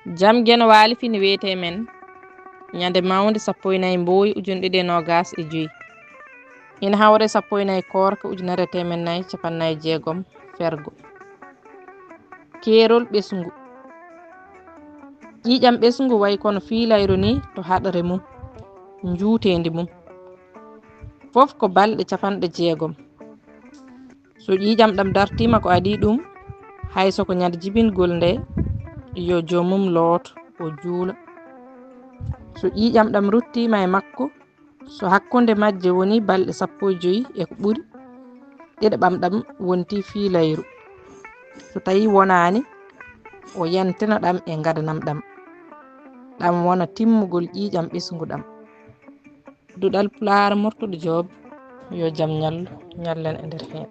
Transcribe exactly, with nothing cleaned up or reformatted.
Jam Geno Waali fini wiyetee men ñande mawnde sappo e nayi mbooy ujunɗe ɗiɗi e noogas e joy. Ina hawre sappo e nayi koorka ujunere teemen nayi capanɗe nayi jeegom fergo. Keerol ɓesngu. Ƴiiƴam ɓesngu wayi kono fiilayru ni to haɗre mum, njuuteendi mum. Fof ko balɗe capanɗe jeegom. So ƴiiƴam ɗam dartiima ko adii ɗum, hay so ko ñande jibingol nde, yo joomum loot, o juula. So ƴiiƴam ɗam ruttiima e makko, so hakkunde majje woni balɗe sappo e joy e ko ɓuri, ɗiɗaɓam ɗam wonti fiilayru. So tawi wonaani, o yantina ɗam e ngadanam ɗam. Ɗam wona timmugol ƴiiƴam ɓesngu ɗam. Duɗal Pulaar Murtuɗo Joob, yo jam ñallu, ñallen e nder heen.